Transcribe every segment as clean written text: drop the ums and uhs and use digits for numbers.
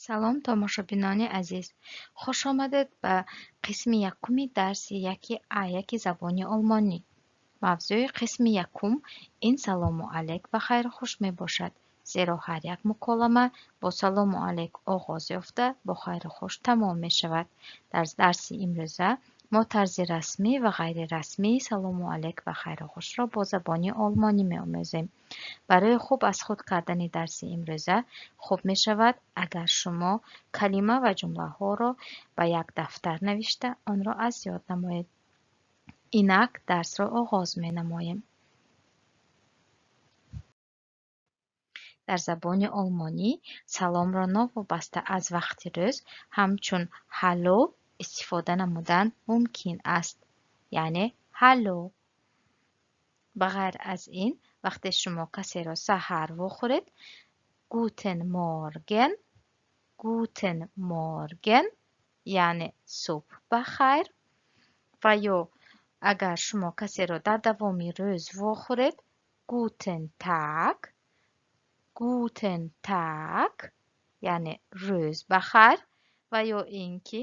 Салом, тамошобинони азиз! Хуш омадед ба қисми якуми дарси яки А1 забони олмонӣ. Мавзӯи қисми якум ин салому алейк ва хайру хуш мебошад, зеро ҳар як муколама бо салому алейк оғоз ёфта, бо хайру хуш тамом мешавад. Дар дарси имрӯза мо тарзи расмӣ ва ғайрирасмии салому алейк ва хайру хушро бо забони олмонӣ меомӯзем. Барои хуб аз худ кардани дарси имрӯза хуб мешавад, агар шумо калима ва ҷумлаҳоро ба як дафтар навишта, онро аз ёд намоед. Инак дарсро оғоз менамоем. Дар забони олмонӣ саломро новобаста аз вақти рӯз ҳамчун «Hallo» истифода намудан мумкин аст, яъне «Hallo». Ба ғайр аз ин, вақте шумо касеро саҳар вохӯред, «Guten Morgen», «Guten Morgen», яъне субҳ ба хайр, ва ё агар шумо касеро дар давоми рӯз вохӯред, «Guten Tag», «Guten Tag», яъне рӯз ба хайр, ва ё ин ки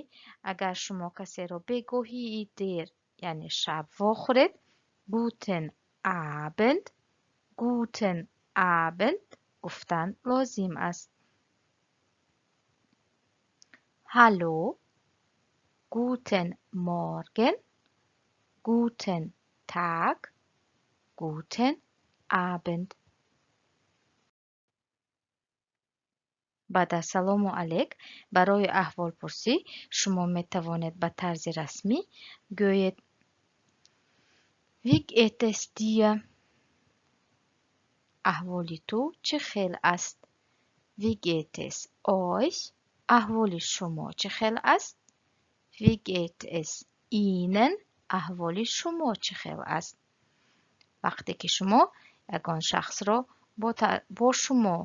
агар шумо касеро бегоҳии дер, яъне шаб вохӯред, «Guten Abend», «Guten Abend» гуфтан лозим аст. Hallo, Guten Morgen, Guten Tag, Guten Abend. Баъд аз салому алейк барои аҳволпурсӣ шумо метавонед ба тарзи расмӣ гӯед: Wie geht es dir? Аҳволи ту чӣ хел аст? Wie geht es euch? Аҳволи шумо чӣ хел аст? Wie geht es Ihnen? Аҳволи шумо чӣ хел аст? Вақте ки шумо ягон шахсро бо шумо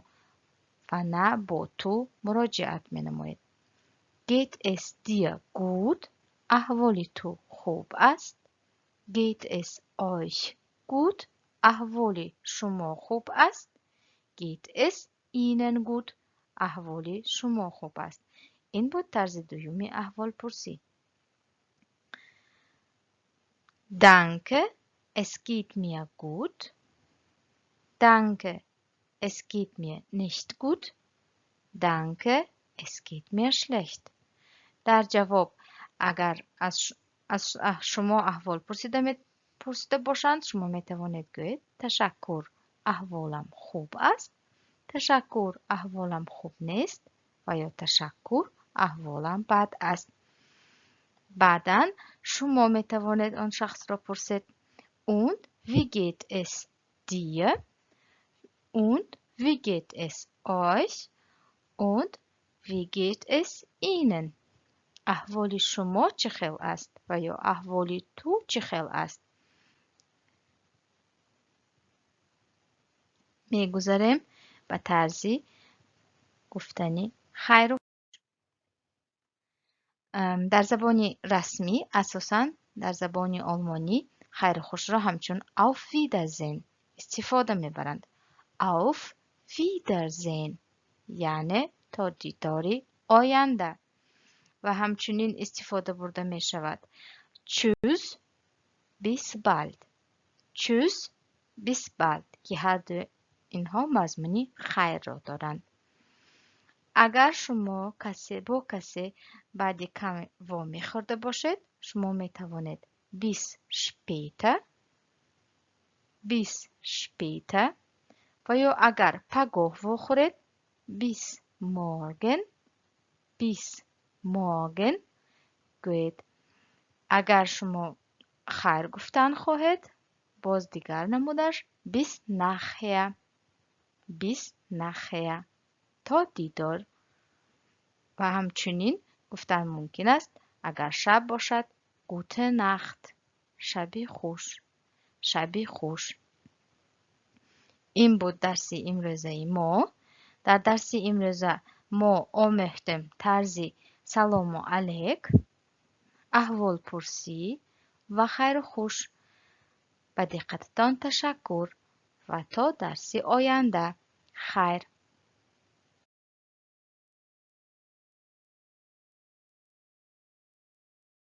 ва на бо ту муроҷиат менамоед. Geht es dir gut? Аҳволи ту хуб аст? Geht es euch gut? Аҳволи шумо хуб аст? Geht es Ihnen gut? Аҳволи шумо хуб аст. Ин буд тарзи дуюми аҳволпурсӣ. Danke, es geht mir gut. Danke, es geht mir nicht gut. Danke, es geht mir schlecht. Дар ҷавоб, агар аз шумо аҳвол пурсида бошанд, шумо метавонед гӯед: ташаккур, аҳволам хуб аст, ташаккур, аҳволам хуб нест ва ё ташаккур, аҳволам бад аст. Баъдан шумо метавонед он шахсро пурсед: Und wie geht es dir? Und wie geht es euch? Und wie geht es Ihnen? Аҳволи шумо чӣ хел аст ва ё аҳволи ту чӣ хел аст? Мегузарем ба тарзи гуфтани хайру. Дар забони расмӣ, асосан дар забони олмонӣ, хайру хушро ҳамчун Auf Wiedersehen истифода мебаранд. Auf Wiedersehen, яъне то дидори оянда, ва ҳамчунин истифода бурда мешавад Tschüss, bis bald. Tschüss, bis bald, ки ҳарду инҳо мазмуни хайрро доранд. Агар шумо бо касе баъди каме вомехӯрда бошед, шумо метавонед bis später, bis später, ва ё агар пагоҳ вохӯред, bis morgen, bis morgen гӯед. Агар шумо хайр гуфтан хоҳед, боз дигар намудаш bis nachher, bis nachher, то дидор. Ва ҳамчунин гуфтан мумкин аст, агар шаб бошад, gute Nacht, шаби хуш, шаби хуш. Ин буд дарси имрӯзаи мо. Дар дарси имрӯза мо омӯхтем тарзи салому алейк, аҳволпурсӣ ва хайру хуш. Ба диққататон ташаккур ва то дарси оянда. Хайр.